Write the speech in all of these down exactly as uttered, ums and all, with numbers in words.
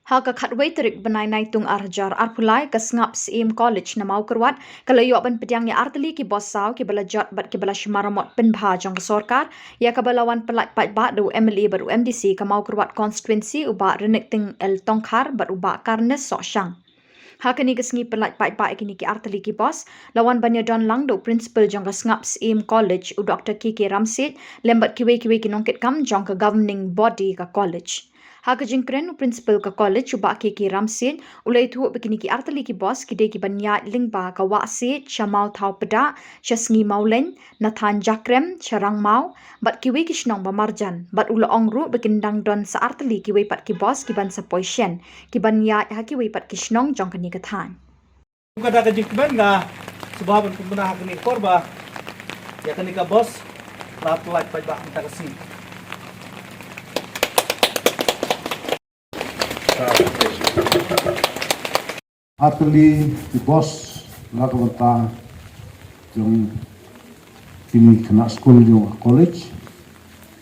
Ha ka khatwei tarik bnai Naitung ar hajar arphew lai, ka Sngap Syiem College na Mawkyrwat ka la ïoh ban pdiang ïa artylli ki bos saw kiba la jot bad kiba la shu maramot pynbha jong ka sorkar, ïa kaba la wan pyllait paidbah da u M L A bad u M D C ka Mawkyrwat constituency, u Bah Rynnickting L Tongkhar bad u Bah Carnes Sohshang. Ha kane ka sngi pyllait paidbah ïa kine ki artylli ki bos la wan ban ïadon lang da u principal jong ka Sngap Syiem College, u Doktor K K Ramsiej, lem bad kiwei kiwei ki nongkitkam jong ka governing body ka college. Ha ka jingkren, u principal ka college, u Bah K K Ramsiej, u la ïathuh ba kine ki artylli ki bos ki dei kiban ïaid lyngba ka Wahsiej sha Mawthaw Pdah, sha Sngi Mawleiñ, na thaiñ Jakrem sha Rangmaw, bad kiwei ki shnong ba marjan, bad u la ong ruh ba kin dang don sa artylli kiwei pat ki bos kiban sa poi shen, kiban ïaid ha kiwei pat ki shnong jong kane ka thaiñ. Kum ka da ka jingkmen, nga sngewbha ban pynbna ha kane ka por ba ïa kane ka bos la pyllait paidbah mynta ka sngi. Artylli ki bos na ka bynta jong kine ki khynnah skul jong ka college.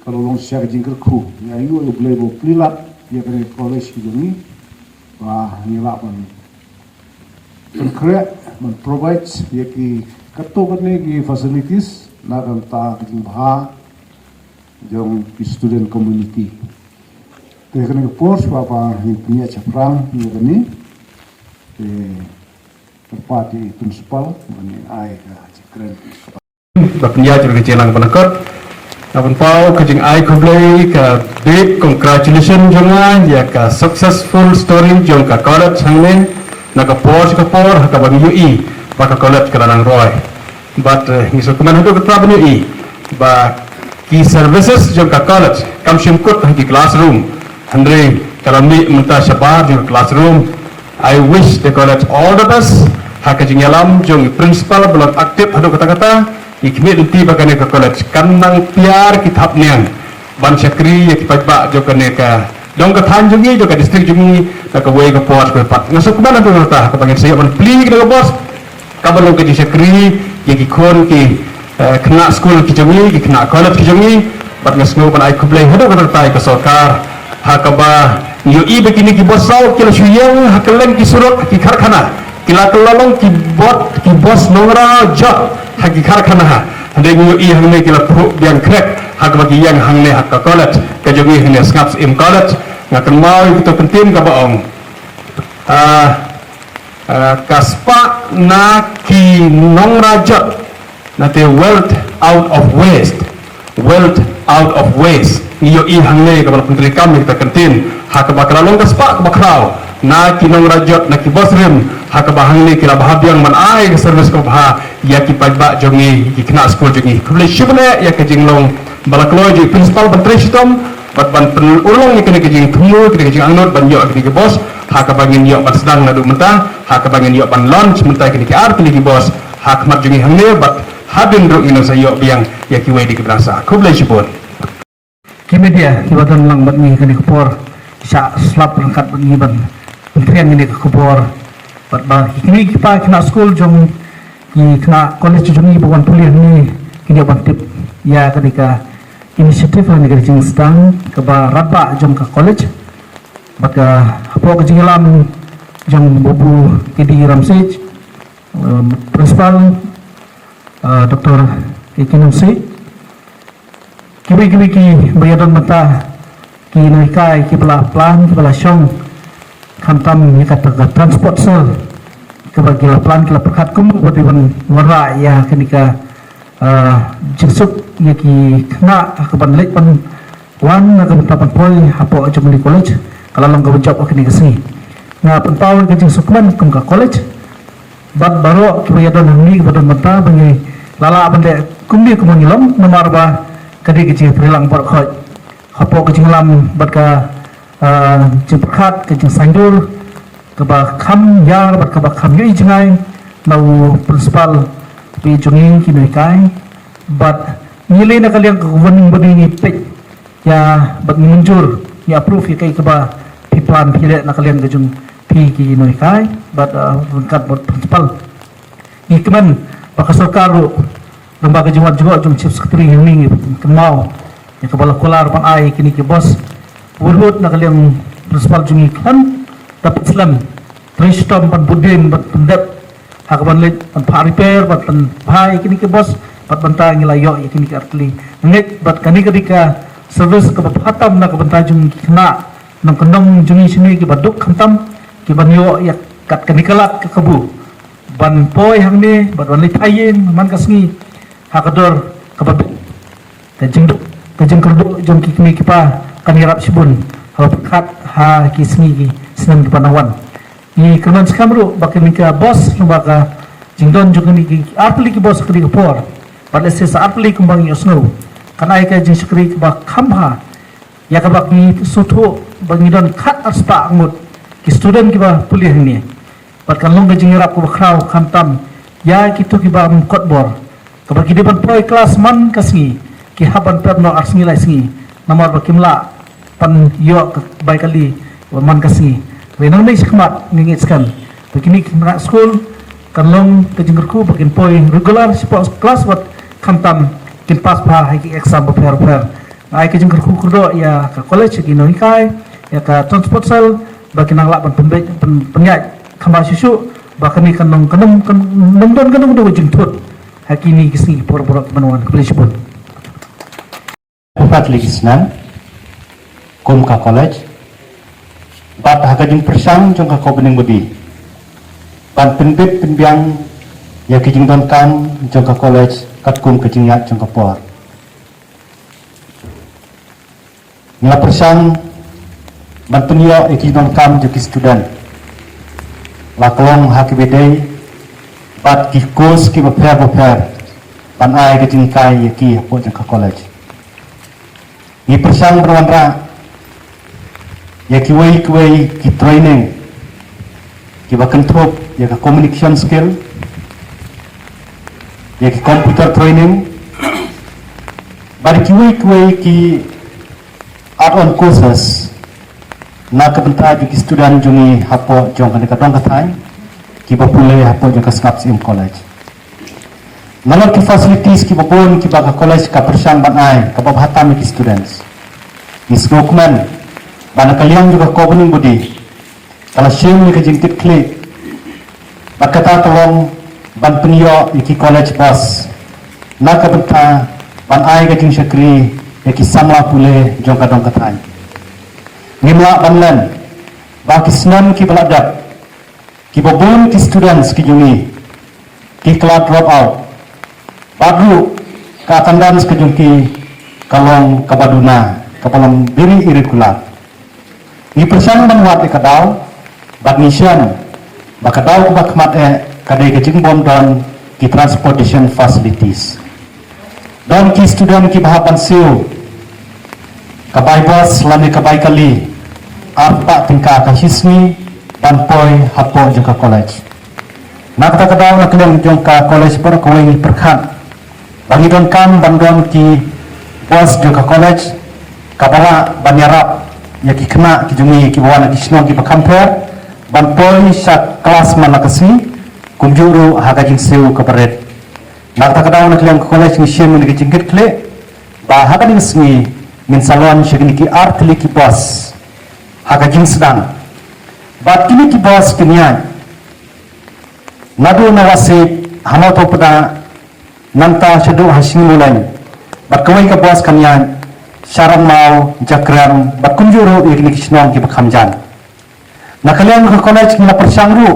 Ka la long shisha ka jingkyrkhu. Ngi ainguh ïa U Blei ba u plie lad ïa kane ka college ka jong ngi ba ngi lah ban pynkhreh, ban provide ïa ki katto katne ki facilities na ka bynta ka jingbha jong ki student community. Te kane ka por shuwa ba ngi pynïaid shaphrang ïa kane, te kyrpad ïa i principal ban ai ka jingkren. Ba pynïaid ïa ka jingïalang ba nyngkong. Nga pynpaw ka jingai khublei, ka big congratulation jong nga ïa ka successful story jong ka college hangne, na ka por sha ka por ha kaba ngi ïohi ba ka college ka la nang roi. Bad, eh, ngi sngewkmen haduh katta ban ïohi ba ki services jong ka college kam shym kut ha ki classroom. Hynrei ka la mih mynta shabar jong ka classroom. I wish the college all the best. Ha ka jingïalam jong i principal ba long active haduh katta katta, ngi khmih lynti ba kane ka college kan nang piar ki thapniang ban shakri ïa ki paidbah jong kane ka, jong ka thaiñ jong ngi, jong ka district jong ngi, na kawei ka por kawei pat. Nga sngewkmen haduh katta ha kaba ngin sa ïoh ban plie ïa kane ka bos, kaba long ka jingshakri ïa ki khun ki, eh, khynnah skul ki jong ngi, ki khynnah college ki jong ngi. Bad nga sngew ban ai khublei haduh katta katta ïa ka sorkar ha kaba ngi ïohi ba kine ki bos saw ki la shu ïeng ha kylleng ki surok, ki karkhana, ki la kylla long ki bot, ki bos nongrajot ha ki karkhana ha. Hynrei ngi ïohi hangne ki la phuh biang krek ha kaba ki ïeng hangne ha ka college ka jong ngi hangne, Sngap Syiem College. Nga kynmaw ïa kato ka ktien kaba ong, ah, ah, ka spah na ki nongrajot, na te wealth out of waste. Wealth out of waste. Ngi ïohi hangne kaba la pyntreikam ïa kata ka ktien ha kaba ka la long ka spah kaba khraw na ki nongrajot, na ki bos rim, ha kaba hangne ki la bha biang ban ai ka service kaba bha ïa ki paidbah jong ngi, ki khynnah skul jong ngi. Khublei shibun eh ïa ka jinglong ba la kloi jong i principal ban trei shitom bad ban pynurlong ïa kane ka jingthmu, kane ka jingangnud ban ïoh kine ki bos, ha kaba ngin ïoh ban sdang naduh mynta, ha kaba ngin ïoh ban launch mynta kine ki artylli ki bos ha khmat jong ngi hangne, bad hadien ruh ngin sa ïoh biang ïa kiwei de kiba dang sah. Khublei shibun. Ki media kiba don lang bad ngi kane ka por, shah slap ryngkat bad ngi ban pyntrei ïa kane ka khubor, bad ba ki kmie ki kpa khynnah skul jong ki khynnah college jong ngi ba wan pule hangne kin ïoh ban tip ïa kane ka initiative lane ka jingsdang kaba radbah jong ka college. Bad ka hapoh ka jingïalam jong Babu K D Ramsiej, um, principal, uh, Doktor K K Nongsiej, kiwei kiwei kiba ïadon bynta, ki nonghikai kiba la plan, kiba la shong, khamtam ïa kata ka transport cell kaba ki la plan, ki la pyrkhat kumno ba dei ban wanrah ïa kane ka, ah, jingsuk ïa ki khynnah ha kaban leit ban wan na ka bynta ban poi hapoh Jubilee College, ka la long kaba jop ha kane ka sngi. Nga pynpaw ïa ka jingsngewkmen kum ka college bad baroh kiba ïadon hangne, kiba don bynta, ba ngi la lah ban leh kumne kumba ngi long, namar ba ka dei ka jingïatreilang baroh khoit hapoh ka jingïalam bad ka, ah, jingpyrkhat, ka jingsaiñdur kaba kham ïar bad kaba kham ïohi jngai na u principal, phi jong ngi ki nonghikai. Bad ngi leh na ka liang ka governing body, ngi peit ïa bad ngi mynjur, ngi approve ïa kaei kaba phi plan, phi leh na ka liang ka jong phi ki nonghikai bad, ah, ryngkat bad principal. Ngi kmen ba ka sorkar ruh, lyngba ka jingwan jngoh jong chief secretary, ngi kynmaw ïa kaba la kular ban ai kine ki bos, wut wut na ka liang principal jong ngi kmen Slem, trei shitom ban bud dien, ban pyndep ha ka ban leit ban phah repair, ban pynbha ïa kine ki bos, bad mynta ngi la ïoh ïa kine ki artylli. Ngeit bad kane ka dei ka service kaba bha tam na ka bynta jong ki khynnah nongkyndong jong ngi shane kiba duk khamtam, kiban ïoh ïa kat kane ka lad ka kabu ban poi hangne bad ban leit phai ïing man ka sngi ha ka dor kaba bit. Ka jingduk, ka jingkyrduh jong ki kmie ki kpa kan ïarap shibun haba pyrkhat ha ki sngi ki snem kiban wan. Ngi kyrmen skhem ruh ba kane ka bos, lyngba ka jingdon jong kine ki artylli ki bos ha kane ka por, bad lehse sa artylli kumba ngi ïohsngew, kan ai ka jingshakri kaba kham bha ïa kaba ngi sngewthuh ba ngi don khat ar spah ngut ki student kiba pule hangne. Bad kan long ka jingïarap kaba khraw khamtam ïa kito kiba ym kot bor, kaba ki dei ban poi klas man ka sngi, ki hap ban pep noh ar sngi lai sngi namar ba kim lah ban ïoh ka bai kali man ka sngi. Hynrei nangne shakhmat ngi ngeit skhem ba kine ki khynnah skul kan long ka jingkyrkhu ba kin poi regular shapoh klas, bad khamtam kin pass bha ha ki exam bapher bapher. Nga ai ka jingkyrkhu kyrdoh ïa ka college, ïa ki nonghikai, ïa ka transport cell, ba kin nang lah ban pynbeit, pyn, pynïaid kham bha shuh shuh ba kane kan long, kan long, kan long, kan long, kan long, kan long jingthut ha kine ki sngi ki por baroh kiban wan. Khublei shibun. Pat lagi snem kum ka college, bad ha ka jingpyrshang jong ka governing body ban pynbit pynbiang ïa ka jingdonkam jong ka college katkum ka jingïaid jong ka por. Nga pyrshang ban pynïoh ïa ki jingdonkam jong ki student, la ka long ha kiba dei bad ki course kiba pher bapher, ban ai ka jinghikai ïa ki hapoh jong ka college. Ngi pyrshang ban wanrah ïa kiwei kiwei ki training kiba kynthup ïa ka communication skill, ïa ki computer training, bad kiwei kiwei ki add-on courses na ka bynta jong ki student jong ngi hapoh jong kane ka dong ka thaiñ, kiba pule hapoh jong ka Sngap Syiem College. Nalor ki facilities kiba bun kiba ka college ka pyrshang ban ai kaba bha tam ïa ki students, ngi sngewkmen ba na ka liang jong ka governing body ka la shim ïa ka jingkitkhlieh, bad kata ka long ban pynïoh ïa ki college bus na ka bynta ban ai ka jingshakri ïa ki samla pule jong ka dong ka thaiñ. Ngim lah ban len ba ki snem kiba la dep, kiba bun ki students ki jong ngi ki la drop out, bad ruh ka attendance ka jong ki ka long kaba duna, kaba long very irregular. Ngi pyrshang ban wad ïa ka daw bad ngi shem ba ka daw kaba khmat eh ka dei ka jingbym don ki transportation facilities. Don ki student kiba hap ban siew ka bai bus lane ka bai kali arphew tyngka ka shi sngi ban poi hapoh jong ka college. Na kata ka daw, na ka liang jong ka college baroh kawei ngi pyrkhat ba ngi donkam ban don ki bus jong ka college kaba lah ban ïarap ïa ki khynnah ki jong ngi kiba wan na ki shnong kiba kham pher ban poi sha klas man la ka sngi, kumjuh ruh ha ka jingsiew kaba rit. Na kata ka daw, na ka liang ka college ngi shim ïa ka jingkitkhlieh ba ha kane ka sngi ngin sa launch ïa kine ki artylli ki bus ha ka jingsdang. Bad kine ki bus kin ïaid naduh na Wahseit ha Mawthaw Pdeng, nangta shaduh ha Shngi Mawleng. Bad kawei ka bus kan ïaid sha Rangmaw, Jakrem, bad kumjuh ruh ïa kine ki shnong kiba kham jan. Na ka liang ka college ngi la pyrshang ruh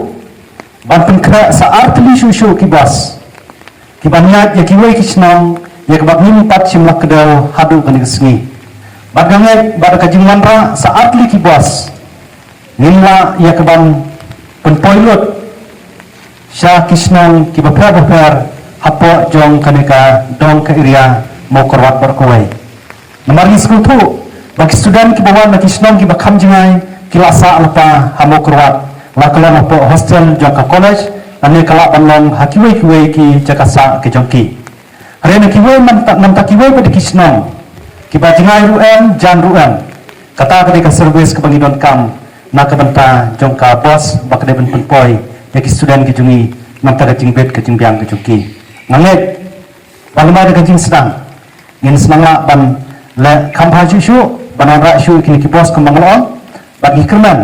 ban pynkhreh sa artylli shuh shuh ki bus kiban ïaid ïa kiwei ki shnong ïa kaba ngim pat shym la kdew haduh kane ka sngi. Bad nga ngeit ba da ka jingwanrah sa artylli ki bus, ngin lah ïa kaban pynpoi lut sha ki shnong kiba pher bapher hapoh jong kane ka dong ka area Mawkyrwat baroh kawei. Namar ngi sngewthuh ba ki student kiba wan na ki shnong kiba kham jngai ki la sah lypa ha Mawkyrwat, la ka long hapoh hostel jong ka college, lane ka lah ban long ha kiwei kiwei ki jaka sah ki jong ki. Hynrei na kiwei mynta, mynta kiwei pat ki shnong kiba jngai ruh em, jan ruh em. Kata ka dei ka service kaba ngi donkam na ka bynta jong ka bus ba ka dei ban pynpoi ïa ki student ki jong ngi na ka bynta ka jingbit ka jingbiang ka jong ki. Nga ngeit ba lem bad ka jingsdang ngin sa nang lah ban leh kham bha shuh shuh ban wanrah shuh ïa kine ki bus kumba nga la ong. Bad ngi kyrmen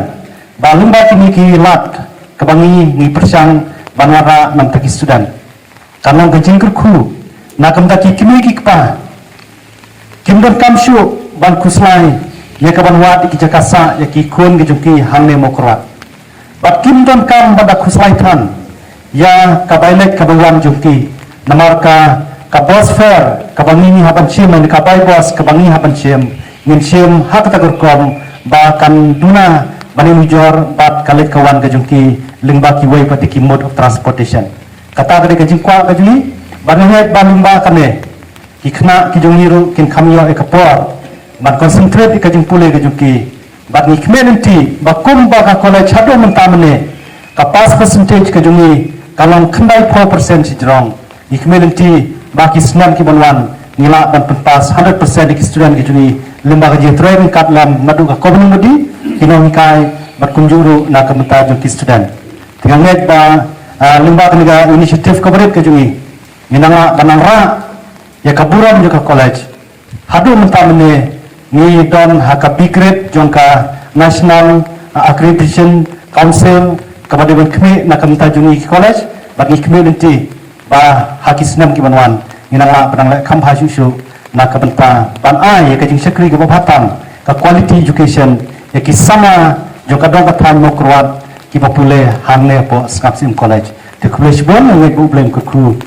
Ba lyngba kine ki lad kaba ngi ngi pyrshang ban wanrah na ka bynta ki student. Kan long ka jingkyrkhu na ka bynta ki kmie ki kpa. Kim donkam shuh ban khuslai ïa ka ban wad ïa ki jaka sah ïa ki khun ki jong ki hangne Mawkyrwat. Bad kim donkam ban da khuslai than ïa ka bai leit ka bai wan jong ki. Namar ka, ka bus fare kaba ngi ngi hap ban shim, ne ka bai bus kaba ngi hap ban shim, ngin shim ha kata ka rukom ba kan duna ban ïanujor bad ka leit ka wan ka jong ki lyngba kiwei pat ki mode of transportation. Kata ka dei ka jingkwah ka jong ngi, bad ngi ngeit ba lyngba kane ki khynnah ki jong ngi ruh kin kham ïoh ïa ka por ban concentrate ïa ka jingpule ka jong ki. Bad ngi khmih lynti ba kumba ka college haduh mynta mynne, ka pass percentage ka jong ngi ka long khyndai phew percent shajrong. Ngi khmih lynti ba ki snem ki ban wan ngi lah ban pynpass hundred percent ïa ki student ki jong ngi lyngba ka jingtrei ryngkat lem naduh ka community body, ki nonghikai bad kumjuh ruh na ka bynta jong ki student. Te nga ngeit ba, ah, lyngba kane ka initiative kaba rit ka jong ngi, ngi nang lah ban nang rah ïa ka burom jong ka college. Haduh mynta mynne ngi don ha ka B grade jong ka National Accreditation Council kaba dei ban khmih na ka bynta jong ngi ki college, bad ngi khmih lynti ba ha ki snem ki ban wan ngi nang lah ban nang leh kham bha shuh shuh na ka bynta ban ai ïa ka jingshakri kaba bha tam, ka quality education ïa ki samla jong ka dong ka thaiñ Mawkyrwat kiba pule hangne hapoh Sngap Syiem College. Te khublei shibun, nga ngeit ba U Blei un kyrkhu